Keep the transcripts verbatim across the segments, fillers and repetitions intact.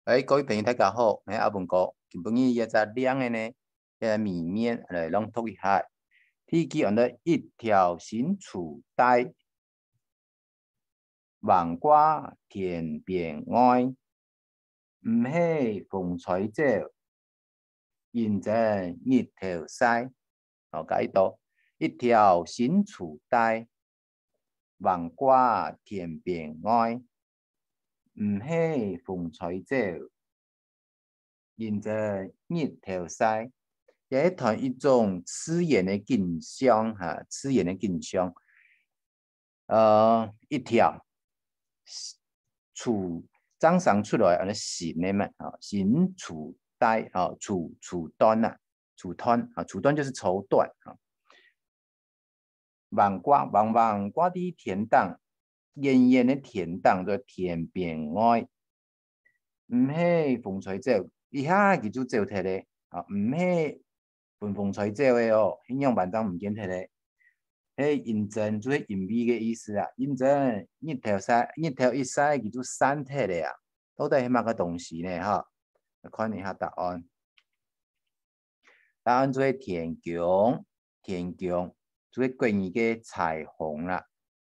哎，各位朋友，大家好，𠊎係阿文哥。今晡日這隻令仔呢，這謎面來朗讀一下。第一句安到一條新苴帶，橫掛田邊外，毋係風吹走， 認真日頭晒。好，下一道，一條新苴帶，橫掛田邊外，毋係風吹走，認真日頭晒。也係談一種自然个景象哈，自然个景象。 呃，一條苴，正生出來，安到新个嘛，吼，新苴帶，吼，苴，苴段啊，苴段，啊，苴段就是綢緞，吼。橫掛，橫，橫掛在天頂，遠遠个天頂，在田邊外。毋係風吹走，一下佢就走忒咧，啊，毋係分風吹走个哦，係仰般正毋見忒咧？係因真，就係因為个意思啊。因真，日頭晒，日頭一晒，佢就散忒咧啊。到底係麼个東西呢？哈，來看一下答案。答案就係天弓，天弓，就係國語个彩虹啦。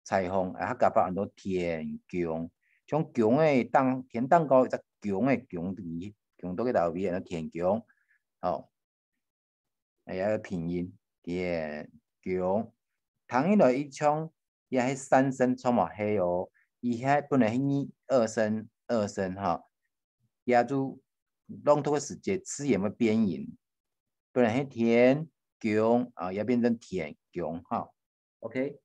彩虹，啊，客家話安到天弓。像弓仔頂，天頂高一隻弓仔，弓在，弓到該搭位，安到天弓。哦， 哎呀，拼音，天弓。聽起來一像，也係三聲，錯無？係哦。佢係本來係二，二聲，二聲哈，也就朗讀个時節自然會變音。本來係天弓啊，也變成天弓哈。OK，